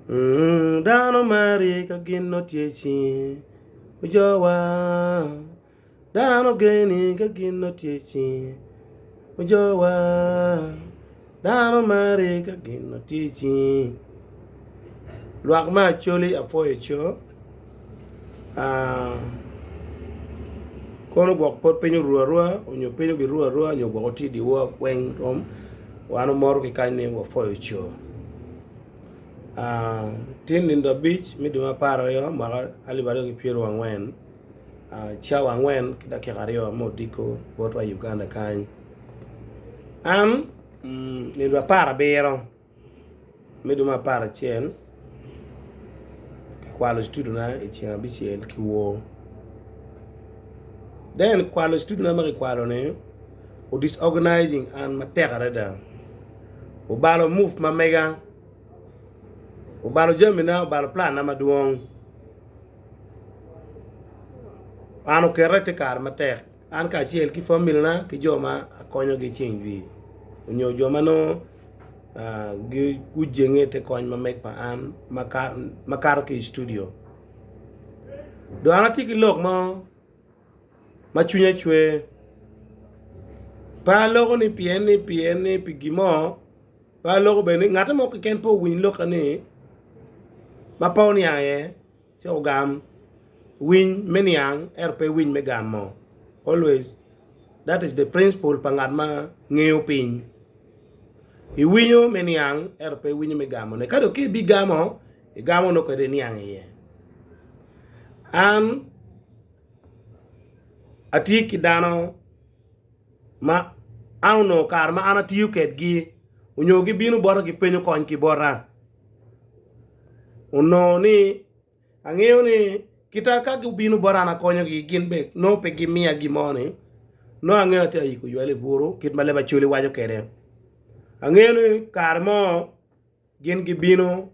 Dano mari ka gin nongo tye i cingi ojowa Dano geni ka gin nongo tye i cingi ojowa Dano mari ka gin nongo tye i cingi Lwak me Acholi apwoyo co kono gwok pwod piny oru arua nyo piny obiru arua nyo gwok tye dyewor weng rom wan wamoro ki kany ni wapwoyo co. Tin nindo abic me dwe me 12 mwaka 2024 cawa angwen ki dakika aryo me odiko botwa i Uganda kany. An nindo 17 me dwe me 11 kikwalo studio na i ceng abicel ki wor. Then kwalo studio na ma kikwalo ni o disorganizing an matek adada. Obalo move ma mega, obalo jamina, obalo plan na madwong. An oketa i te kare matek, an kacel ki family na ki jo ma akonyogi ceng jwi nyo jo ma nongo gujenge i te kony ma meg pa an makato ki i studio. Dong an atye ki lok mo ma cwinya cwer. Pe aloko ni pien ni pien ni pi gin mo, pe aloko bene ni ngat mo keken pe owiny lokka ni ma pe oniang iye ci ogam. Winy me niang ento pe winy me gamo. Always that is the principle pa ngat ma ngeyo piny. Iwinyo me niang ento pe iwinyo me gamone. Ka dong ka ibigamo, igamo nongo kwede iniang iye. An atye ki dano ma an onongo kare ma an atiyo kwedgi onyo gibino bota gipenyo kony ki bota onongo ni angeyo ni kita ka gubino bota an akonyogi gin bene nongo pe gimiya gin mo ni nongo angeyo atye ka yiko ywel i buru kit ma leb Acholi waco kwede angeyo ni kare mo Gin gibino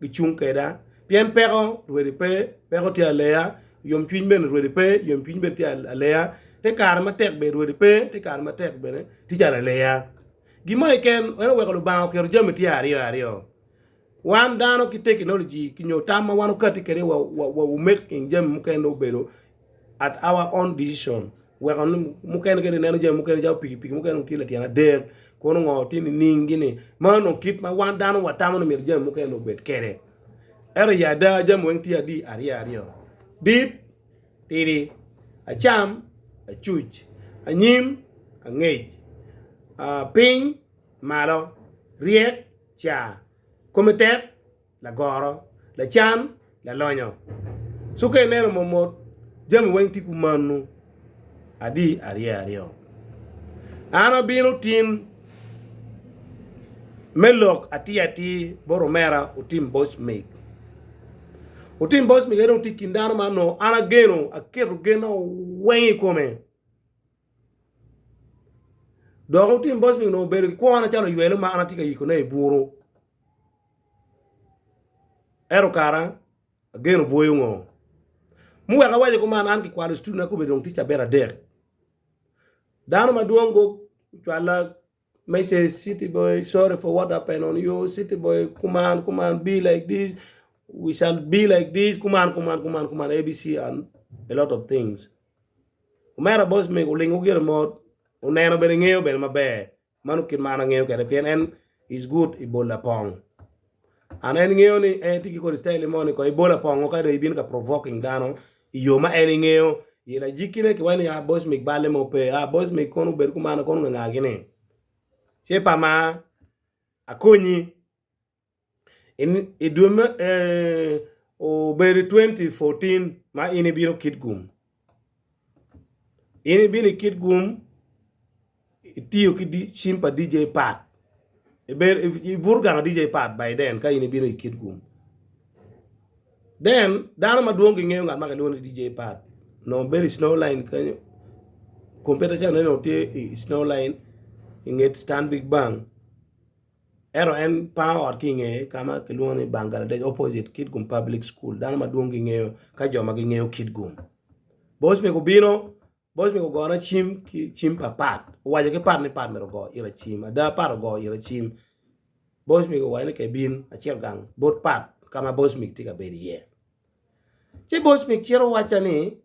gicung kweda, pien peko rwede pe, peko tye aleya, yomcwiny bene rwede pe, yomcwiny bene tye aleya, te kare matek bene rwede pe, te kare matek bene tye calo aleya. Gin mo keken en oweko Lubanga oketo jami tye aryo aryo. Wan dano ki tekinoloji ki nyo tam ma wan okati kwede wa wa making jami mukene obedo at our own decision weko mukene kadi ineno jami mukene calo pikipiki mukene tye latyene adek kono ngo tye nining gini meno dong kit ma wan dano watamo ni myero jami mukene obed kwede ento i ada jami weng tye adi aryo aryo dit tidi acam acuc anyim angec piny malo ryek ca kome tek lagoro, lacan, lalonyo. So ka ineno mot mot jami weng tye kumanu adi arye aryo. An abino tin me lok atir atir bot omera Otim Bosmic. Otim Bosmic en tye i kin dano ma onongo an ageno aketo genna weng i kome. Dok Otim Bosmic onongo obedo ki kwona calo oywelo ma an atye ka yikone i buru. Ento kara ageno bwoyo ngo. Muweko awaco kuman an kikwalo studio na kobedo dong tye cabit adek. Dano madwong gucwala message city boy sorry for what happened on you city boy kuman kuman be like this we shall be like this kuman kuman kuman kuman abc and a lot of things. Omera boss mego olingo gire mot oneno bene ngeyo bene maber. Mano kit ma an angeyo kwede pien en is good i bolo apong. An en ngeyo ni en tye ki kodi style mo ni ko ibolo apongo ka dong ibino ka provoking dano i yo ma en ingeyo i lajikine kiwaco ni ah boss mig balle mo pe ah boss mig kono obedo kumano kono nga gini ce pa ma akonyi I dwe me obedo 2014 ma in ibino Kitgum, in ibino i Kitgum itiyo ki cim pa DJ Pat ibuto gang pa DJ Pat by then ka in ibino i Kitgum then dano madwong gingeyo ngat ma kilwongo ni DJ Pat onongo bedo i Snow Line kenyo kompiuta ca onongo tye i Snow Line inget Stanbic Bank. Ento en pango ot ki i ngeye ka ma kilwongo ni Bangladesh opposite Kitgum Public School. Dano madwong gingeyo ka jo ma gingeyo Kitgum. Boss mego obino, boss mego ogona cim ki cim pa Pat. Owaco ki Pat ni Pat myero ogo ira cim. Ada Pat ogo ira cim. Boss mego owaco ni ke bin acito gang bot Pat. ka ma Bosmic tye ka bedo iye. Ci Bosmic cito wacca ni,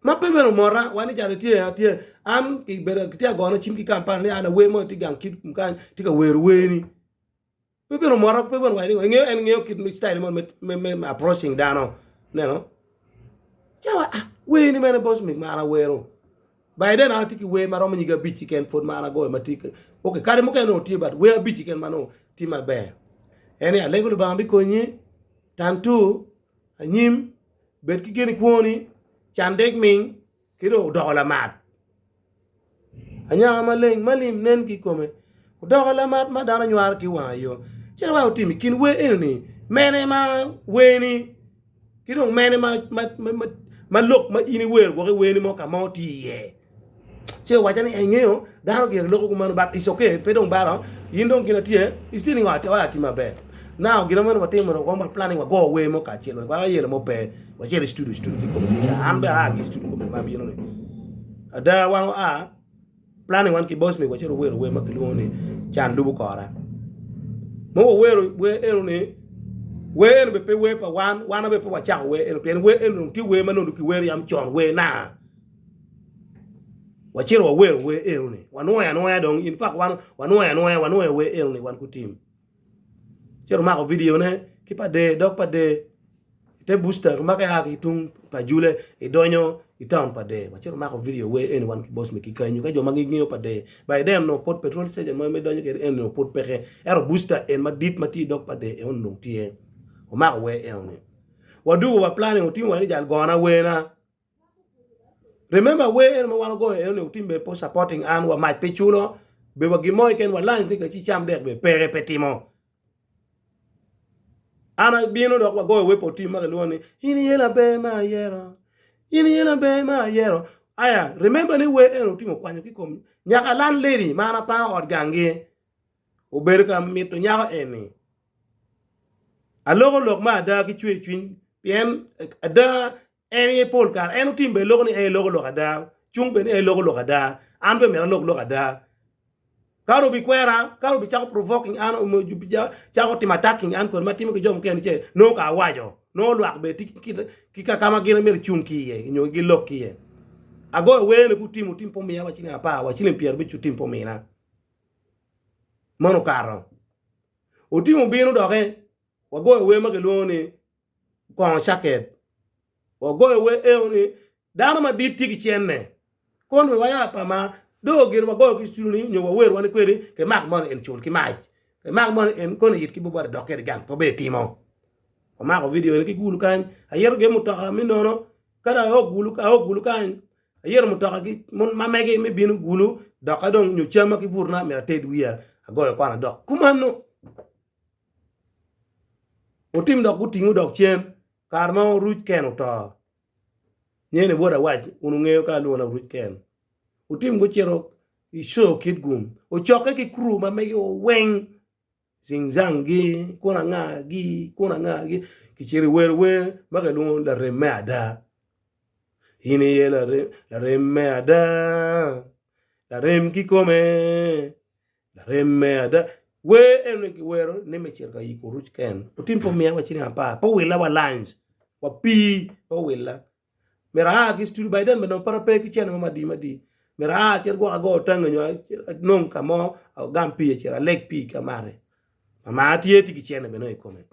ma pe bene omota, wa ni calo tye atye an kibedo kitye ka gona cim ki Kampala ni an awer mo tye gang kit kany tye ka wero werni. Pe bene omota pe bene owaco ni ingeyo en ngeyo kit me style mo me me approaching dano ineno. Cawa ah wer ni mene Bosmic ma an awero. By then an atye ki wer ma romo nyige abic keken pwod ma an agoyo ma tye okay kare mukene nongo tye but wer abic keken ma nongo tye maber. En ni alego Lubanga bikonyi tantu anyim bed ki gen i kwoni can dek ming ki dong odoko lamat. Anyaka maleng malim nen ki kome odoko lamat ma dano nywaro ki wanga yo. Ci dong otimo i kin wer eni-ni mene ma werni ki dong mene ma lok ma in iwero gwok iwerni mo ka mo tye iye. Ci owacca ni ingeyo dano gire loko kumeno but it's okay pe dong balo in dong gin tye still ingo atye maber. Now gin ma watimo myero wa planning wago wer mo kacel wek ayelo mo pe wacit i studio studio tye kome ca an bene aa ki i studio kome ma abino ni ada wan waa planning wan ki boss me wacito wawero wer ma kilwongo ni can lubo kora ma wawero wer eno ni wer eno bene pe wer pa wan wan bene pe wacako wer eno pien wer eno dong tye wer ma nongo kiwero yam con wer nanga wacito wawero wer eno ni wanwoyo anwoya dong in fact wan wanwoyo anwoya wanwoyo wer eno ni wan gutim Ci omako vidio ne ki pa der dog pa der ite busta ma ka ia ki tung pa Jule idonyo i taun pa der wacito omako vidio wer eni wan ki boss me ki kanyu ka jo ma gingeyo pa der by then onongo pud petrol station ma idonyo kwede eni onongo pud peke ento busta en madit ma tye i dog pa der eno dong tye omako wer eno ni wadwogo wa planning otingo wa ni jal gona werna Remember wer eno ma wan ogoyo eno ni otim bene po supporting an wa mac pe culo be wa gin mo keken wa lunch ni ka ci cam dek be peke pe timo. An abino dok wagoyo wer pa otim ma kilwongo ni in iye laber ma ayero in iye laber ma ayero aya remember ni wer eno otim okwanyo ki kom nyaka landlady ma an apango ot gangi obedo ka mito nyako eni. Aloko lok me ada ki cwercwiny pien ada en aye pol kare en otim bene loko ni en eloko lok ada cung bene ni en eloko lok ada an bene myero alok lok ada ka dong obikwera ka dong obicako provoking an cako timo attacking an kodi ma atimo ki jo mukene ce nongo ka awaco nongo lwak bene tye ki ka ma gin myero gicung ki iye nyo gilok ki iye agoyo wer ni gutim otim pe omiya wa ciling apar wa ciling pyerabic otim pe omina meno okato otim obino doki wagoyo wer ma kilwongo ni kongo caket. Wagoyo wer eno ni dano madit tye ki cente kono waya pa ma dong gin wagoyo ki studio ni nyo wawer wani kwedi kimak moni en cul ki mac kimak moni en kono it ki bubwada dok kede gang pe obedo timo wamako video eni ki gulu kany ayito gin mutoka mi nono kada ao gulu ao gulu kany ayito mutoka ki ma mege me bino gulu dok ka dong nyo cam ma ki butona myero ated wiya agoyo kwana dok kumano Otim dok gutingo dok cen kare ma oruc ken oto. Nyene wod awac wun wungeyo ka alwongo ni oruc ken. Otim gucito i show Kitgum ocokke ki crew ma mege weng Zingzang gi kun anga gi kun anga gi kicito i wero wer ma kilwongo larem me ada. In iye larem me ada larem kikome. Larem me ada. Wer eno kiwero ni me cito ka yiko oruc ken. Otim pe omiya wa ciling apar, pe owilla wa lunch, wa pii pe owilla. Myero aa ki studio by then bene pe ape ki cene mo madi madi. Myero aa acit gwok ago tangi nyo anong ka mo agam pii acit aleg pii ki amati. Mama tye tye ki cene bene i kome.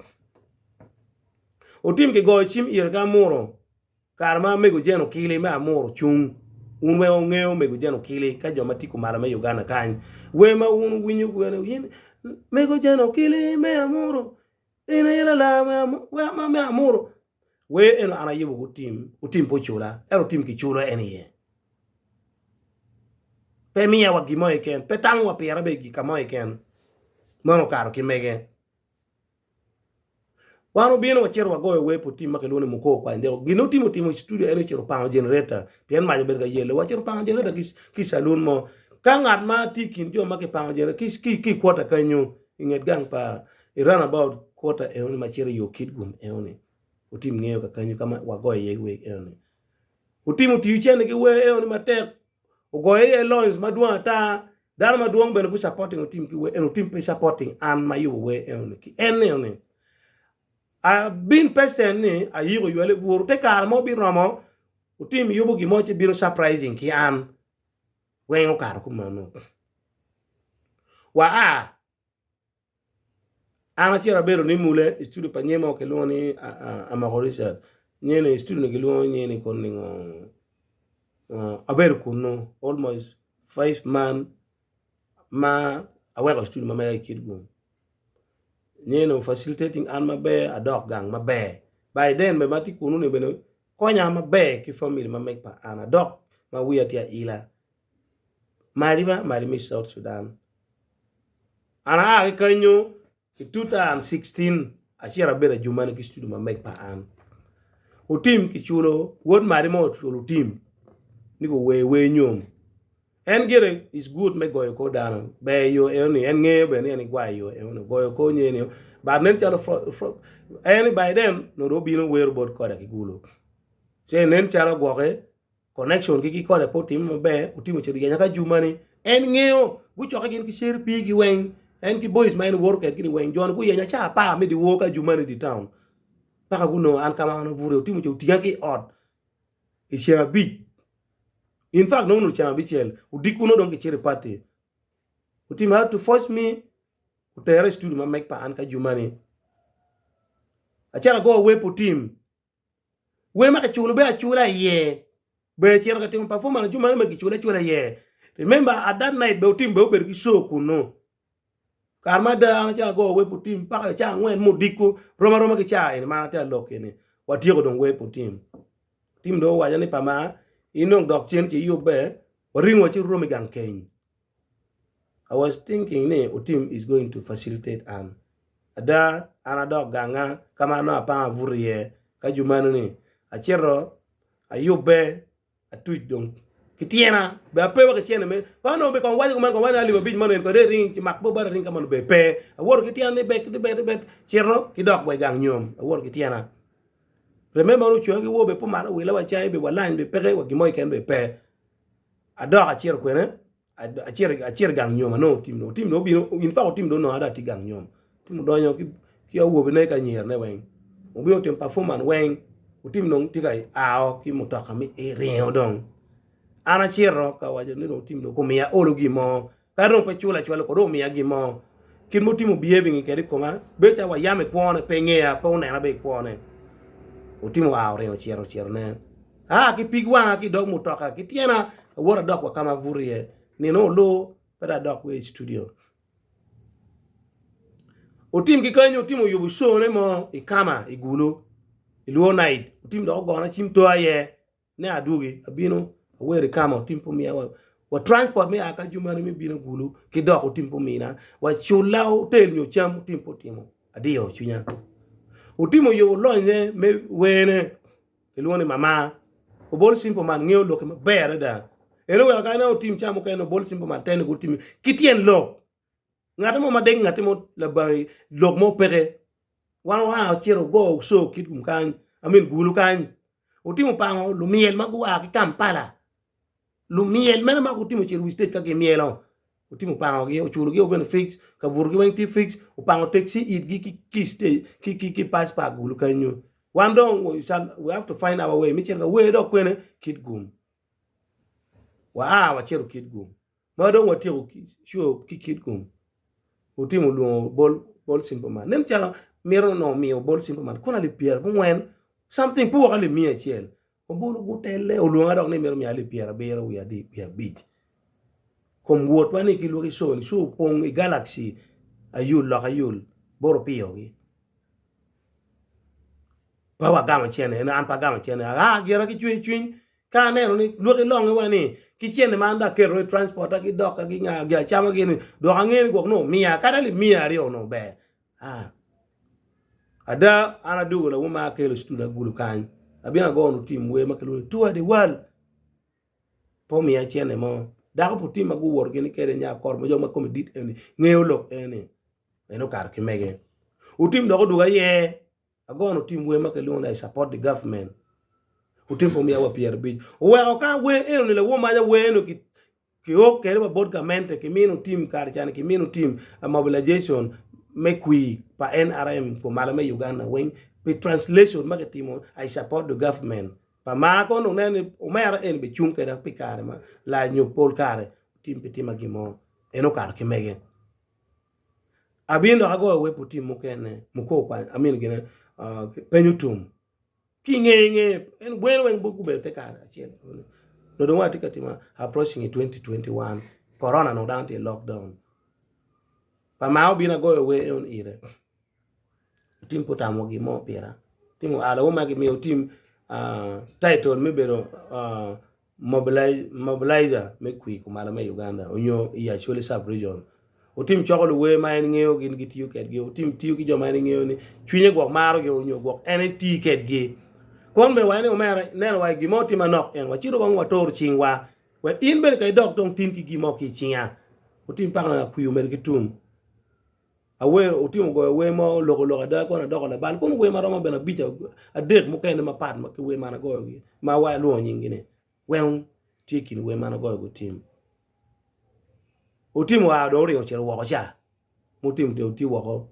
Otim kigoyo cim ire ki amuro. Kare ma Mego Jen Okili me Amuru cung, wun weng wungeyo Mego Jen Okili ka jo ma tye kumalo me Uganda kany. Wer ma wun wuwinyo wene in Mego Jen Okili me Amuru, in aye lala me Amuru. Wer eno an ayubo gutim, otim pe ocula, ento otim kiculo en iye. Pe miya wa gin mo keken, pe tamo wa pira bene ka mo keken. Meno okato ki mege. Wan obino wacito wagoyo wer pa otim ma kilwongo ni Muko Okwany Ndiko. Gin otim otimo i studio en ocito opango generator pien mac obedo ka yelo. Wacito opango generator ki i calun mo. Ka ngat ma tye i kin jo ma kipango generator ki i kwota kenyo i nget gang pa i roundabout kwota enoni ma cito i yo Kitgum enoni otim ngeyo ka kenyo ka ma wagoyo iye wer enoni. Otim otiyo cene ki wer enoni matek ogoyo iye loans madwong ata dano madwong bene gu supporting otim ki wer eno otim pe supporting an ma ayubo wer eno ni ki en eno ni. Abin patient ni ayiko ywale buru te kare mo biromo otim yubo gin mo ci bino surprising ki an weng okato kumeno. Wa a an acito abedo ni mule i studio pa nye mo kilwongo ni Amoko Richard nye ni studio ni kilwongo nye ni kono ningo abedo kunu almost 5 month ma aweko studio ma mega i Kitgum. Nyeno facilitating an maber adok gang maber. By then bene ma atye kunu ni bene konya maber ki family ma meg pa an adok ma wiya tye aila. Mali ba mali me South Sudan. An aa ki kanyo I 2016, acito abedo ajumane ki studio ma meg pa an. Otim kiculo, wod mari mo oculo otim ni guwer wer nyom. En gire is good me goyo kor dano. Ber yo eno ni, en ngeyo bene ni en igwayo yo eno ni, goyo kor nye ni, but nen calo en by then nongo dong obino wero bot koda ki gulo. Ce nen calo gwoke Connection gi ki kode pe otime maber, otimo ocito yenya ka juma ni en ngeyo gucokke gin ki ceri pii gi weng en ki boys ma en woto kedgi ni weng joni guyenya ca apar me dyewor ka juma ni di town paka gunongo an ka ma an abuto otimo ocito otinga ki i ot i ceng abic in fact nongo onongo ceng abicel odiko nongo dong kicito i party otimo had to force me otera i studio ma meg pa an ka juma ni acito agoyo wer pa otim Wer ma kiculo bene acula iye. Ber cito ka timo performance jo meno ma kiculo acula iye. Remember at that night bene otim bene obedo ki show kunu. Kare ma ada an acako agoyo wer pa otim paka i caa angwen me odiko rom aroma ki caa eni ma an atye ka lok eni watyeko dong wer pa otim. Otim dong owaco ni pa maa in dong dok cen ci iyubbe waringo wa ci rom i gang keny. I was thinking ni Otim is going to facilitate an. Ada, an adok ganga ka ma anongo apanga abuto iye ka jumano ni acito ayubbe atuc dong ki tyena be ape wa ki cene me ka onongo be kong waco kuman kong waco ni alip abic meno en kode ring ci mak bot ring ka meno be pe awoto ki tyena ni bet ni bet ni bet cito ki dok wa i gang nyom awoto ki tyena remember ocweo ki woo be pe omalo wila wa cai be wa lany be peke wa gin mo keken be pe Adok acito kwene, acito i gang nyom anongo Otim dong, Otim dong obino, in fact Otim dong onongo ada atye i gang nyom, Otim odonyo ki awobene ki anyirane weng, obino otimo performance weng, Otim dong tye ka ao ki mutoka me ringo dong, an acito ka waco ni dong Otim dong omiya olo gin mo, kadi dong pe cula acwala kong dong omiya gin mo, kit ma Otim obehaving kwede i koma bedo calo wayamo i kwone pe ngeya pe onena bene i kwone, Otim oa oringo ocito ocitone. Aa ki pig wanga ki i dog mutoka ki tyena awoto adok wa ka ma abuto iye. Nino olu pe dong adok wa i studio. Otim ki kenyo otim oyubo show-ne mo i kama i Gulu i Luo night otim dok ogona cim to aye ni adwogi abino awero i kama otim pe omiya wa wa transport me a ka jumani me bino Gulu ki dok otim pe omina wa culla hotel nyo cam otim pe otimo adiyo cwinya. Otim oyubo lonye me werne. Kilwongo ni mama. Obol simple man ngeyo lokke maber adada. En oweko ka ineno otim ca mukene obol simple man tene gutim ki tyen lok. Ngat mo ma dek ngat mo labangi lok mo peke. Wan oa ocito ogo show kitgum kany, I mean gulu kany. Otimo pango lumyel ma gua ki Kampala. Lumyel mene ma gutimo ocito wi stage ka gimyelo. Otimo pangogi, oculogi bene fix, kabutogi weng tye fix, opango taxi itgi ki ki stage ki ki ki pac pa agulu kenyo. Wan dong we shall we have to find our way me cito ka wer dok kwene Kitgum. Waa wacito Kitgum. Ma dong watyeko show ki Kitgum. Otimo olwongo bol bol simple man. Nen calo mito onongo omiyo bol simple man kono alip pyerabongwen something pe woko alip miya acel. Obolo gutelle, olwonga dok ni mito miya alip pyerabiro wiye adi wiye abic. Kom wotwa ni ki lwoki show ni show opong i galaxy ayul loka ayul bot opiyogi. Pe wagamo cene, en an pe agamo cene. Aa gira ki cwer cwiny ka aneno ni lwoki longe wa ni ki cene ma an dong aketo i transporta ki dokka ki nga gi acama gini dok angeyo ni gwok nongo omiya kadi alip miya aryo onongo ber. Aa ada an adwogo lawom ma akelo i studio agulu kany abino agono tim wer ma kilwongo ni Tour de World pe omiya cene mo dako pud tye ma guwoto gin kede nya kor ma jo ma kome dit eni ngeyo lok eni en okato ki mege otim dok odwogo aye agono tim wer ma kilwongo ni I support the government otim pe omiya wa 50 oweko ka wer eno ni lawom maca wer eno ki Kiok kede wa bot gamente kimino tim kare cani kimino tim mobilization me kwir pa NRM kumalo me Uganda weng. Pi translation ma kitimo I support the government pa maa kono onongo neno ni omera eni be cung keda pi kare ma lac nyo pol kare otim pi tima gin mo en okato ki mege. Abino dok agoyo web otim mukene muko kwany amino gine peny otum ki nge nge en wene weng gubedo te kare acel nongo dong watye ka timo approaching i 2021 corona nongo dano tye i lockdown pa maa obino agoyo wer en ire. Otim pe otamo gin mo pira. Otim oa lawor ma gimiyo otim title me bedo mobilizer me kwir kumalo me Uganda onyo i Acholi sub region. Otim coko luwer ma en ngeyo gin gitiyo kedgi. Otim tiyo ki jo ma en ngeyo ni cwinye gwok marogi onyo gwok en eti kedgi. Kon bene wa ni omera ineno wa gin mo tye manok en wacito kong watoro cingwa wek in bene ka idok dong tin ki gin mo ki i cinga. Otim paka na kwir omedo ki tum. Awer otimo goyo wer mo oloko lok ada kono adoko labal kono wer maromo bene abic adek mukene mapat ma ki wer man agoyogi ma wa alwongo nyinggi ni weng tye i kin wer man agoyo gutim. Otim oa dong oringo ocito woko ca mutim dong tye woko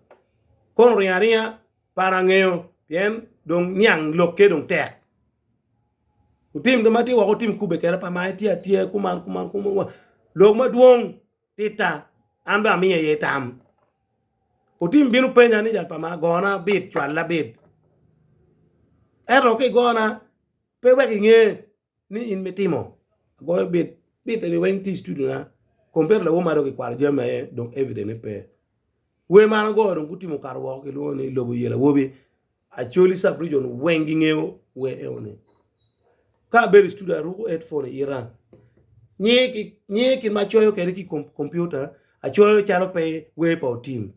kono oringo aringa pe an angeyo pien dong niang lokke dong tek. Otim dong ma tye woko otim kubbe kede pa ma etye atye kuman kuman kuman lok madwong. Titta, an bene amiyo iye tam. Otim bino penya ni jal pa ma gona bit cwalla bit. Ento ka igona pe wek inge ni in mitimo. Agoyo bit, bit eni weng tye i studio na. Kompiuta lawor ma dong kikwalo jami aye dong evident ni pe. Wer ma an agoyo dong gutimo okato woko kilwongo ni lobo yelo awobi. Acholi sub region weng gingeyo wer eno ni. Ka abedo i studio aruko headphone i ita. Nyinge kit ma acoyo kwede ki i kompiuta acoyo calo pe wer pa otim.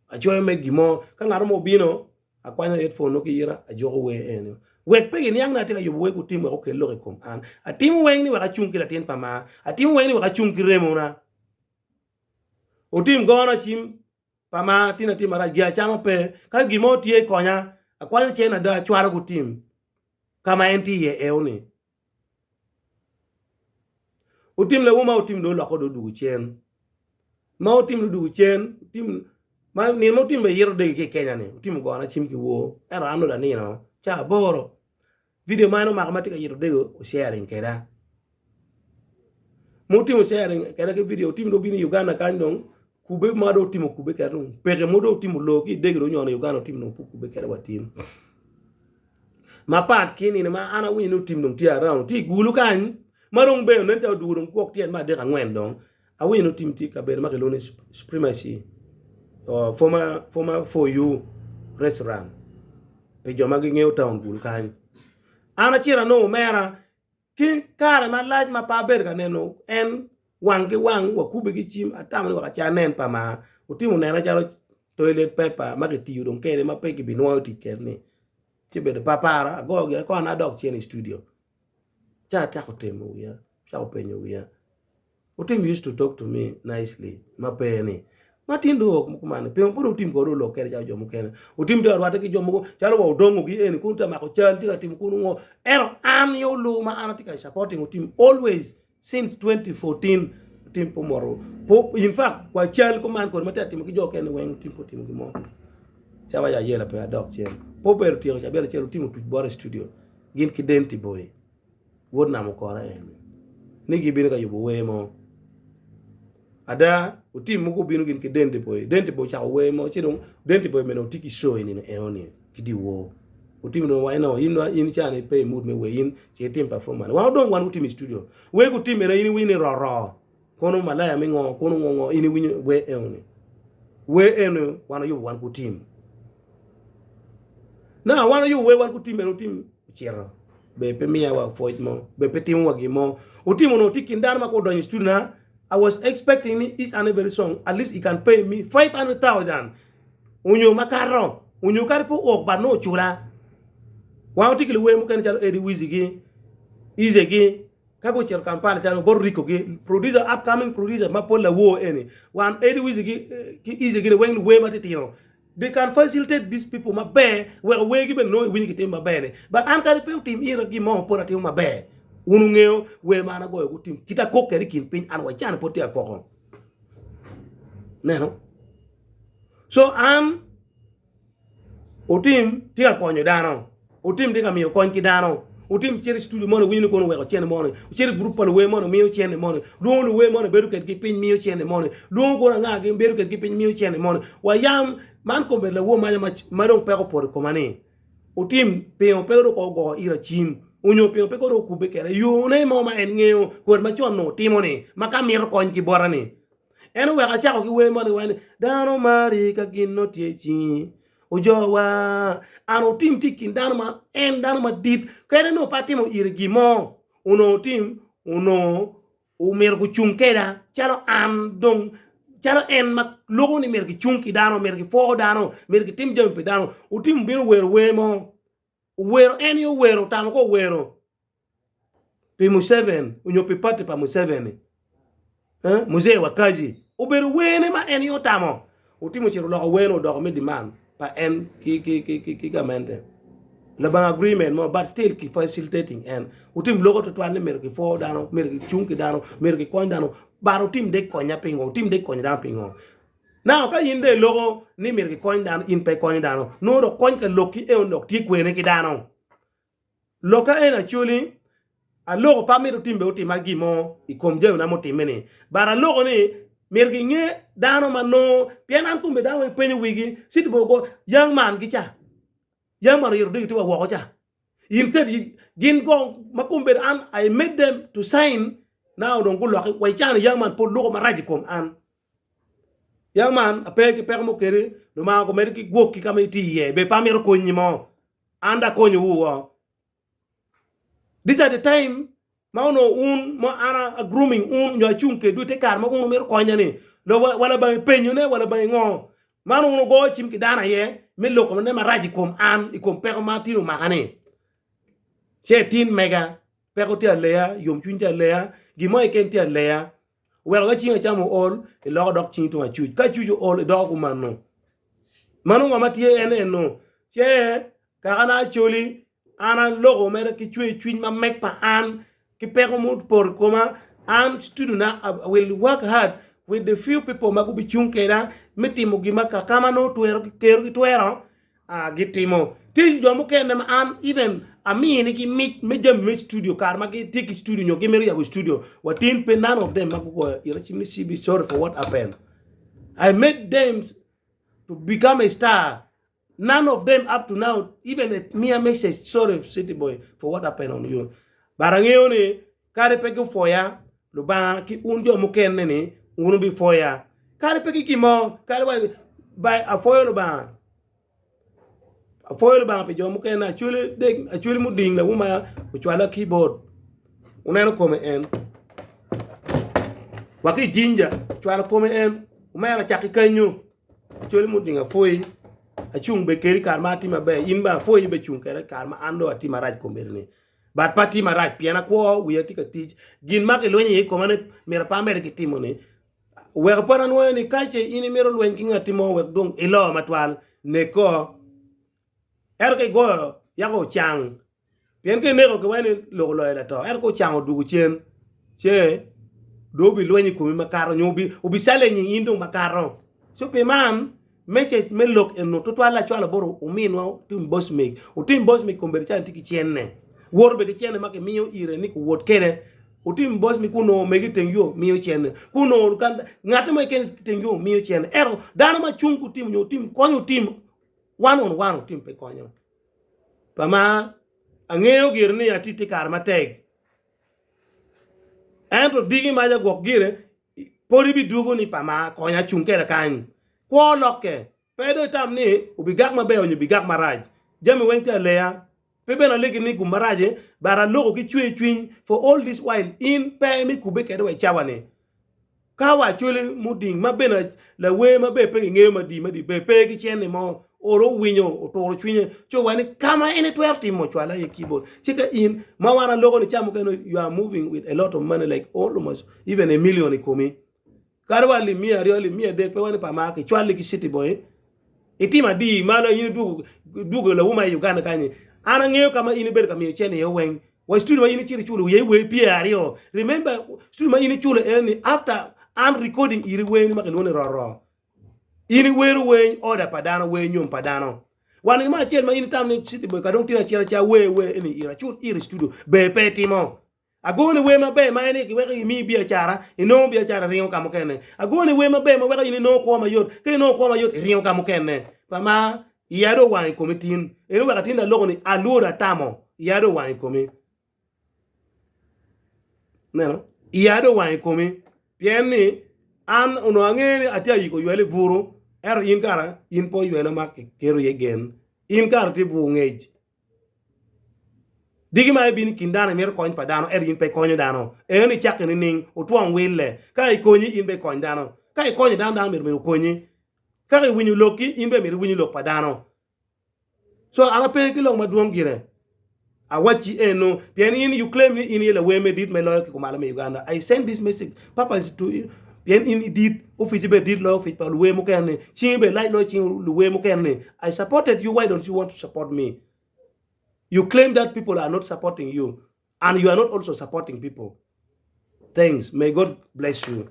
Acoyo me gin mo ka ngat mo obino akwanyo headphone nongo ki i ita ajuko wer eno. Wek pe giniang ni atye ka yubo wer ki otim wek okel lok i kom an. Atimo weng ni wek acung ki latin pa maa. Atimo weng ni wek acung ki remona. Otim gona cim pa ma tin atye marac gin acama pe ka gin mo tye konya akwanyo cen ada acwalo gutim ka ma en tye iye eo ni otim lewu ma otim dong oloko dong odwogo cen ma otim dong odwogo cen otim ma nino ma otim bene yito dege ki i Kenya ni otim ogona cim ki wor ento an dong anino ca aboro Video ma en omako ma tye ka yito dego osharing keda. Ma otimo sharing keda ki video otimo dong obino i Uganda kany dong kube ma dong otimo kube keda dong peke mo dong otimo loo ki dego dong onyono i Uganda otimo dong pud kube keda wa tin. Mapat ki nino ma an awinyo ni otim dong tye around tye i gulu kany ma dong bene nen calo odwogo dong gwok tyen me adek angwen dong Awinyo ni otim tye i kabedo ma kilwongo ni Supremacy former former 4U restaurant pi jo ma gingeyo taun kulu kany. An acito anongo omera ki kare malac ma pe abedo ka neno en wang ki wang wakubbe ki cim atamo ni wek aca anen pa maa otimo nena calo toilet paper ma kitiyo dong kede ma pe kibinwoyo tic kwede ni ci obedo pe aparo agoyo gire kona adok cen i studio ci acako temo wiya acako penyo wiya Otim used to talk to me nicely ma pe ni ma tin dong ok kuman pingo pud otim kode olok kede calo jo mukene otim tye ka rwatte ki jo mogo calo wa odongo gi eni kun tye ka mako cal tye ka timo kunu ngo ento an aye olu ma an atye ka supporting otim always since 2014 otim pe omoto in fact wa cal kuman kodi ma tye ka timo ki jo okene weng otim pe otimo gin mo cawa ya ayela pe adok cen pe obedo tyeko cabit acel otim otuc bota i studio gin ki Denti Boy. Wod nam okore eni ni gibino ka yubo wer mo. Ada, otim mogo obino gin ki Denti Boy. Denti Boy ocako wer mo, ci dong Denti Boy mene otye ki show i nino eno-ni ki dyewor. Otim dong owaco no, in in cani pe i mood me wer, in ci itim performance. Wan odong wan gutim i studio. Wer gutim ene in iwinyo ni roro. Kono malaya me ngo, kono ngo ngo, in iwinyo wer eno-ni. Wer eno wan oyubo wan gutim. Na wan oyubo wer wan gutim ene otim ocito. Be pe miya wa pwoc mo, be pe timo wa gin mo. Otimo onongo tye i kin dano ma ka odonyo i studio na, I was expecting ni each and every song at least he can pay me 500,000 onyo makato, onyo kadi pe ook but nongo ocula. Wan watye ki luwer mukene calo Eddie Wizzy gi, Eazy gi, ka gucito Kampala calo bot Rico gi, producer upcoming producer ma pol lawor eni. Wan Eddie Wizzy gi ki Eazy gini weng luwer matitino. They can facilitate these people maber weko wergi bene nongo iwinyo gitimo maber ni. But an kadi pe otim ira gin mo pud atimo maber. Wun wungeyo wer ma an agoyo gutim kit akok kwede i kin piny an wa cani pud tye akoko. Neno? So an. Otim tye ka konyo dano. Otim tye ka miyo kony ki dano. Otim cito i studio moni winyo ni kono oweko cene moni. Ocito i gurup pa luwer moni miyo cene moni. Lwongo luwer moni bedo kedgi piny miyo cene moni. Lwongo kono anga gi bedo kedgi piny miyo cene moni. Wa yam man kombeddi lawor maca ma dong peko opoto i koma ni otim pingo pe dong ogoyo ira cim onyo pingo pe dong okubbe keda i yone mo ma en ngeyo kodi macon nongo otimo ni ma ka mito kony ki bota ni. En oweko acako ki wer moni wai ni, Dano mari ka gin nongo tye i cingi, ojowa. An otim tye i kin dano ma en dano madit, kadi nongo pe atimo ire gin mo, onongo otim onongo omyero gucung keda calo an dong calo en ma loko ni myero gicung ki dano, myero gipwo dano, myero gitim jami pi dano. Otim obino owero wer mo, owero en aye owero otamo ka owero pi Museveni onyo pi party pa Museveni eh, Muzee wa Kaji obedo wene ma en aye otamo otimo ocito oloko wene odoko me demand pa en ki, ki, ki, ki, ki gamente labongo agreement mo but still ki facilitating en otim loko tutwal ni myero kipwo dano myero kicung ki dano myero kikony dano but otim dek konya pingo otim dek konyo dano pingo now ka in dong iloko ni myero kikony dano in pe ikonyo dano nongo dok kony ka lokki eno dok tye kwene ki dano Lokka eni Acholi, aloko pe amito tim bene otima gin mo i kom jamina mutimme-ni, but aloko ni myero ginge dano ma nongo pien an kome dano weng penyo wigi citi bene ogo young man gi ca, young man oyito diki tye wa woko ca instead gin go ma kombeddi an I made them to sign now dong guloki wa icano young man pud loko marac i kom an. Young man ape ki peko mo kedi Lubanga omedi ki gwoki ka ma itye iye bene pe amito konyi mo. An dong akonyowu woko. This are the time ma onongo un ma an a grooming un nyo acung kedwu i te kare ma un wumito konya ni wa labongo ipenyone wa labongo ingo man wun wugoyo cim ki dano aye me loko ne marac i kom an i kom peko ma tin omaka ni ce tin mega peko tye aleya yomcwiny tye aleya gin mo keken tye aleya Oweko ka cingi acam ool, iloko dok cingi tung acuc. Ka acuc ool, idoko kumano. Mano ngo ma tye en eno. Ce kakana Acholi, an aloko mere ki cwer cwiny ma meg pa an, ki peko mupoto i koma, an studio na I will work hard with the few people ma gubicung keda me timo gin ma kaka ma nongo twero kero ki twero. Gitimo. Tye jo mukene ma an even aminigi mic me jami me studio kare ma gitye ki studio nyo gimito yabo studio wa tin pe none of them ma gugoyo ira cim ni CB sorry for what happened. I made them to become a star. None of them up to now even a mere message sorry city boy for what happened on you. But angeyo ni kadi pe gupwoya Lubanga ki un jo mukene ni wun wubipwoya kadi pe ki gin mo kadi wa by apwoyo Lubanga. Apwoyo Lubanga pi jo mukene acwali dek acwali muding lawuma ocwala keyboard wuneno kome en wa ki jinja ocwalo kome en omera cak ki kenyo acwali muding apwoyi acung bene kedi kare ma atye maber in bene apwoyi bene icung keda kare ma an dong atye marac kombeddi ni but pe atye marac pien akwo wiya tye ka tic gin ma kilwenyo iye i koma ni myero pe amedde ki timo ni Wek pe anwoyo ni ka ce in imito lweny ki ngatti mo wek dong ilo matwal, neko. Ento ka igoyo yako ocang, pien ka ineko kiwaco ni lok oloyo lato, ento ka ocang odwogo cen, ce dong obilweny i komi makato nyo obi challenging in dong makato. Co pi man, message me lok eno tutwal acwalo bot ominwa Otim Bosmic. Otim Bosmic kombeddi calo tye ki cene. Woto bene ki cene ma kimiyo ire ni kuwot kede. Otim Bosmic ku onongo omege i teng yo miyo cene. Ku onongo ngate mo keken i teng yo miyo cene. Ento dano ma cung ki Otim nyo Otim konyo Otim one on one Otim pe konyo. Pa ma angeyo gire ni atye i kare matek. Ento diki maca gwok gire Pud ibidwogo ni pa mar, konya acung keda kany. Kwo lokke. Pe dong itam ni obigak maber onyo obigak marac. Jami weng tye aleya. Pe bene alegi ni gum marac but aloko ki cwer cwiny for all this while in pe me kubbe kede wa i cawa ni. Ka wa acholi muding ma bene lawer ma bene pe kingeyo madi madi bene pe ki cene mo olo owinyo oturo cwinye ci owaco ni ka ma en etwero timo cwale aye keyboard ci ka in ma wan aloko ni ca mukene you are moving with a lot of money like almost even a million i komi kadi wa alip miya aryo alip miya adek pe wani pa ma kicwali ki city boy itimo adi malo in idwogo idwogo lawuma i Uganda kanyi an angeyo ka ma in ibedo ka miyo cene iye weng wa studio ma in icito iculo iye wer pyeraryo remember studio ma in iculo ene ni after an recording iri werni ma kilwongo ni roro In iwero wer order pa dano, wer nyom pa dano. Wan gin mo acel ma in itamo ni City Boy ka dong tye acel aca wer wer eni ira cut ira i studio ber pe itimo. Agoni wer maber ma en aye giweko imi biacara, inongo biacara iringo ka mukene. Agoni wer maber ma weko in inongo kwo mayot, ka inongo kwo mayot iringo ka mukene. Pa ma iya dong owang i komi tin, en oweko atin aloko ni alworo atamo, iya dong owang i komi. Ineno? Iya dong owang i komi pien ni an onongo angeyo ni atye ayiko ywel i buru, ento in kara in pe oywelo ma kiketo iye gen. In kara itye bur ngec. Diki ma ibino i kin dano imito kony pa dano ento in pe ikonyo dano. Eno icakke nining? Otwong wille. Ka ikonyi in bene ikony dano. Ka ikonyo dano dano myero myero okonyi. Ka iwinyo lokki in bene myero iwinyo lok pa dano. So an ape ki lok madwong gire. Awacci eno pien in you claim ni in iye lawer me dit me loyo ki kumalo me Uganda. I send this message purpose to you pien in idit ofici bene dit loyo ofic pa luwer mukene ni cingi bene lac loyo cing luwer mukene ni I supported you why don't you want to support me you claim that people are not supporting you and you are not also supporting people thanks may God bless you.